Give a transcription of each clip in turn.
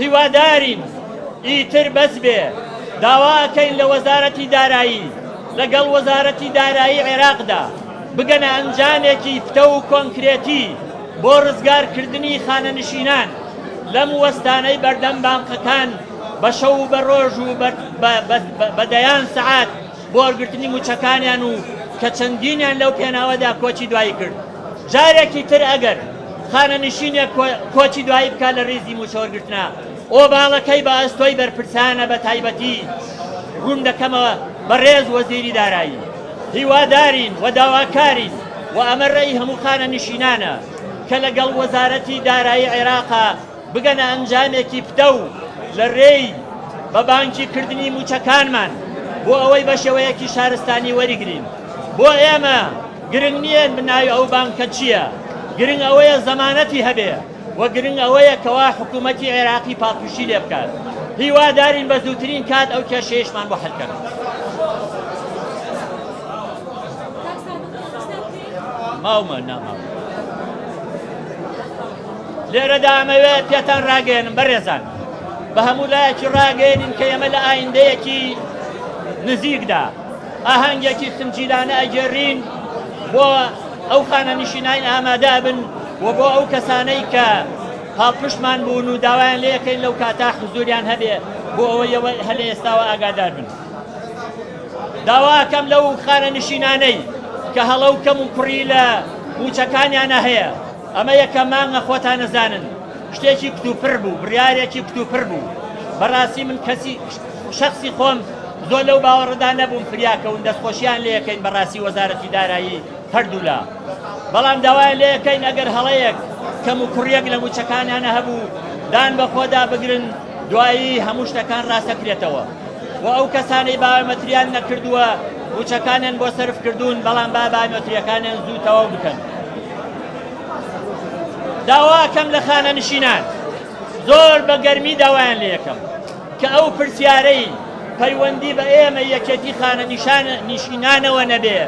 هیوادارین ئیتر بەس بێ، داوا ئەکەین لە وەزارەتی دارایی لەگەڵ وەزارەتی دارایی عێراقدا بگەنە ئەنجامێکی پتەو و کۆنکرێتی بۆ ڕزگارکردنی خانەنشینان لەم وەستانەی بەردەم بانقەکان بە شەو و بە ڕۆژ و بە دەیان سەعات بۆ وەرگرتنی مووچەکانیان و کە چەندینیان لەو پێناوەدا کۆچی دوایی کرد. جارێکی تر ئەگەر خانەنشینێک کۆچی دوایی بکات لە ریزی مووچە وەرگرتنا ئۆباڵەکەی بە ئەستۆی بەرپرسانە بە تایبەتی روون دەکەمەوە بەڕێز وەزیری دارایی هیوادارین و داواکارین و ئەمە رەئی هەموو خانەنشینانە کە لەگەڵ وەزارەتی دارایی عێراقا بگەنە ئەنجامێکی پتەو لە رێی بە بانکی کردنی مووچەکانمان بۆ ئەوەی بە شێوەیەکی شارستانی وەریگرین. بۆ ئێمە گرنگ نییە ناوی ئەو بانکە چییە، گرنگ ئەوەیە زەمانەتی هەبێ و گرنگ ئەوەیە کەوا حکوومەتی عێراقی پاڵپشتی لێ بکات. هیوادارین بە زووترین کات ئەو کێشەیەشمان بۆ حەل کەن. ماومە نا ماومە. لێرەدا ئەمەوێت پێتان ڕاگەیەنم بەڕێزان بە هەموو لایەکی ڕاگەیەنین کە ئێمە لە ئایندەیەکی نزیکدا ئاهەنگێکی خنجیلانە ئەگێڕین بۆ ئەو خانەنشینانی ئامادە بن و بۆ ئەو کەسانەی کە پاڵپشتمان بوون و داوایان لێەکەین لەو کاتا حزوریان هەبێ بۆ ئەوەی هەر لە ئێستاوە ئاگادار بن. داواکەم لەو خانەنشینانەی کە هەڵە و کەم و کوڕی لە مووچەکانیانە هەیە ئەمە یەکەم مانگە خۆتان ئەزانن شتێکی کتوپڕ بوو بڕیارێکی کتوپڕ بوو بەڕاستی من کەسی شەخسی خۆم زۆر لەو باوەڕەدا نەبووم فریاکەون دەستخۆشیان لێەکەین بەڕاستی وەزارەتی دارایی هەردوولا بەڵام داوایان لێەکەین ئەگەر هەڵەیەک کەم و کوڕیەک لە موچەکانیانە هەبوو دان بە خۆدا بگرن دوایی هەموو شتەکان ڕاستەکرێتەوە و ئەو کەسانەی بایۆمەتریان نەکردووە موچەکانیان بۆ سەرف کردوون بەڵام با بایۆمەتریەکانیان زوو تەواو بکەن. داواکەم لە خانەنشینان زۆر بە گەرمی داوایان لێ یەکەم کە ئەو پرسیارەی پەیوەندی بە ئێمە یەکێتی خانەنیشان نیشینانەوە نەبێ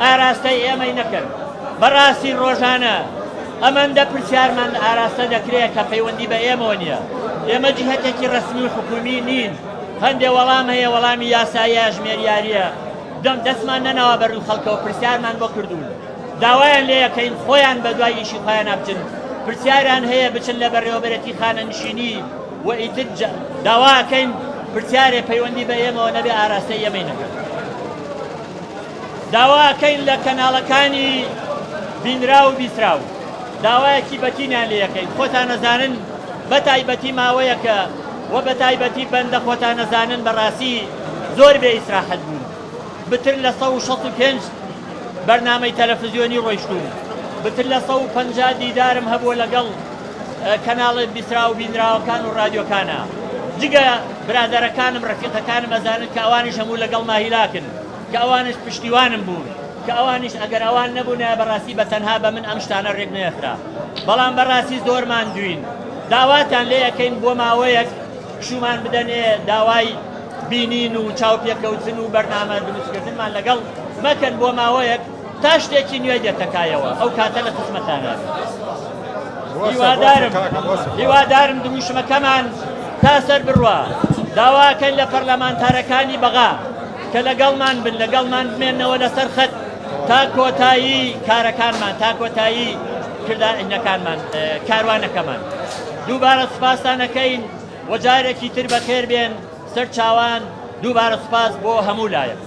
ئاراستەی ئێمەی نەکەن بەڕاستی ڕۆژانە ئەمەندە پرسیارمان ئاراستە دەکرێت کە پەیوەندی بە ئێمەوە نییە ئێمە جیهەتێکی ڕەسمی و حکومی نین هەندێ وەڵام هەیە وەڵامی یاساییە ژمێریاریە دەم دەستمان نەناوە بەروی خەڵکەوە پرسیارمان بۆ کردوون داوایان لێ ئەکەین خۆیان بە دوای ئیشی خۆیانا بچن پرسیاریان هەیە بچن لە بەڕێوەبەرێتی خانەنشینی و ئیتر داوا ئەکەین پرسیارێ پەیوەندی بە ئێمەوە نەبێ ئاراستەی ئێمەی نەکەن داوا ئەکەین لە کەناڵەکانی بینراو و بیسراو داوایەکی بەتینیان لێ ئەکەین خۆتان ئەزانن بە تایبەتی ماوەیەکە و بە تایبەتی بەندە خۆتان ئەزانن بەڕاستی زۆر بێ ئیسراحەت بوون بتر لە 165 بەرنامەی تەلەفزیۆنی ڕۆیشتووم، بتر لە 150 دیدارم هەبووە لەگەڵ کەناڵە بیسراو و بینراوەکان و ڕادیۆکانا. جگە برادەرەکانم ڕەفیقەکانم ئەزانن کە ئەوانیش هەموو لەگەڵما هیلاکن، کە ئەوانیش پشتیوانم بوون، کە ئەوانیش ئەگەر ئەوان نەبوونایە بەڕاستی بە تەنها بە من ئەم شتانە ڕێک نەئەخرا. بەڵام بەڕاستی زۆر ماندووین. داواتان لێ ئەکەین بۆ ماوەیەک پشوومان بدەنێ، داوای بینین و چاوپێکەوتن و بەرنامە دروستکردنمان لەگەڵ مەکەن بۆ ماوەیەک تا شتێکی نوێ دێتە کایەوە ئەو کاتە لە خزمەتانە هیوادارم هیوادارم دروشمەکەمان تا سەر بڕوا داواکەن لە پەرلەمانتارەکانی بەغا کە لەگەڵمان بن لەگەڵمان بمێنەوە لەسەر خەت تا کۆتایی کارەکانمان تا کۆتایی کردارەکانمان کاروانەکەمان دووبارە سوپاستانەکەین و جارێکی تر بەخێر بێن سەر چاوان دووبارە سوپاس بۆ هەموو لایەک.